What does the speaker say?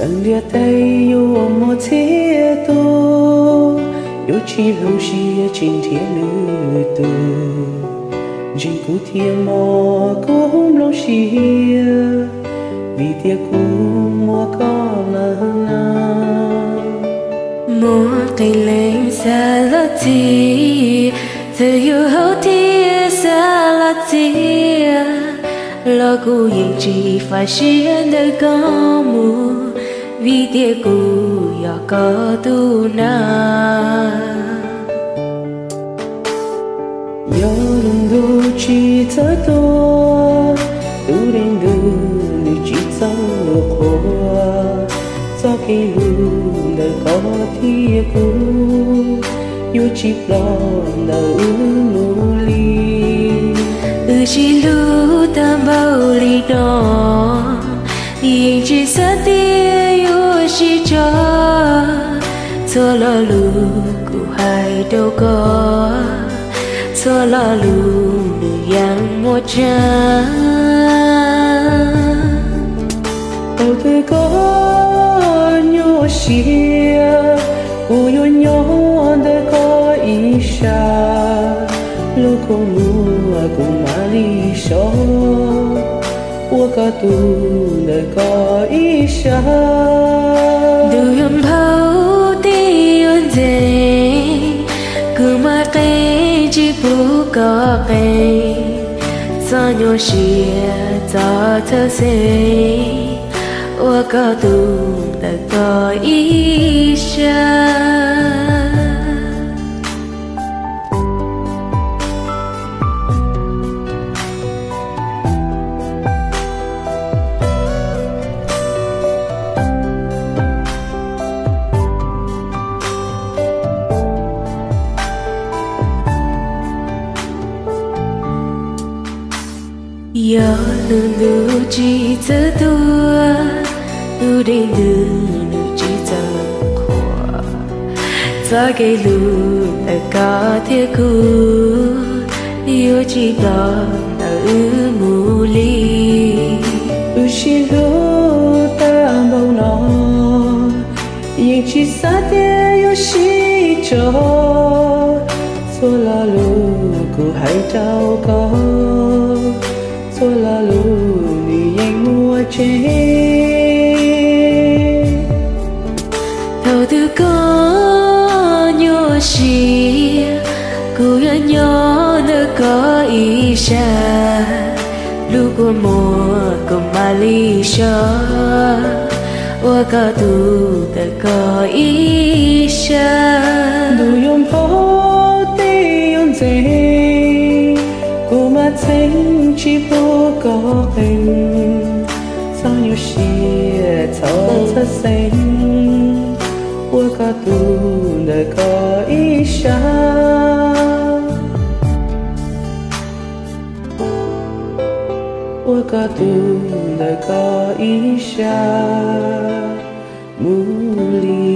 Ntiaj teb yuav muaj txhiab tug, yuav tsis hloov siab tsis nrhiav lwm tus. Ntseeg kuv thiab mog, kuv hloov siab, vim tias kuv muaj koj lawm na. Muaj qee leej xav los txhiv, txawm yus haus thiab xav los txias, los kuv yeej tsis faj siab ntawm koj mus, vim tias kuv yog koj tus nab. Yog lub ntuj tsis txawj tuag, tus dej ntws nws tsis txawj qhuav, txoj kev hlub ntawm koj thiab kuv yuav tsis ploj ntawm wb mus li. Wb sib hlub tag npaum li no, yeej tsis xav tias yuav sib tso. Txhua lo lus kuv hais rau koj, txhua lo lus nws yeej muaj tseeb. Thaum twg koj nyuaj siab, kuv yuav nyob ntawm koj ib sab, lub kua muag kuv mam li so ua koj tus ntawm koj ib sab. Ntuj yuav npau, teb yuav ntxeev, kuv mam qee tsis pub koj qee. Txhob nyuaj siab, txhob txhawj xeeb, ua koj tus ntawm koj ib sab. Yog lub ntuj tsis txawj tuag, tus dej ntws nws tsis txawj qhuav, txoj kev hlub ntawm koj thiab kuv yuav tsis ploj ntawm wb mus li. Wb sib hlub tag npaum no, yeej tsis xav tias yuav sib tso. Txhua lo lus kuv hais rau koj, txhua lo lus nws yeej muaj tseeb. Thaum twg koj nyuaj siab, kuv yuav nyob ntawm koj ib sab, lub kua muag kuv mam li so ua koj tus ntawm koj ib sab. Ntuj yuav npau, teb yuav ntxeev, kuv mam txheeb tsis pub koj qee. Txhob nyuaj siab, txhob txhawj xeeb, ua koj tus ntawm koj ib sab, ua koj tus ntawm koj ib sab mus li.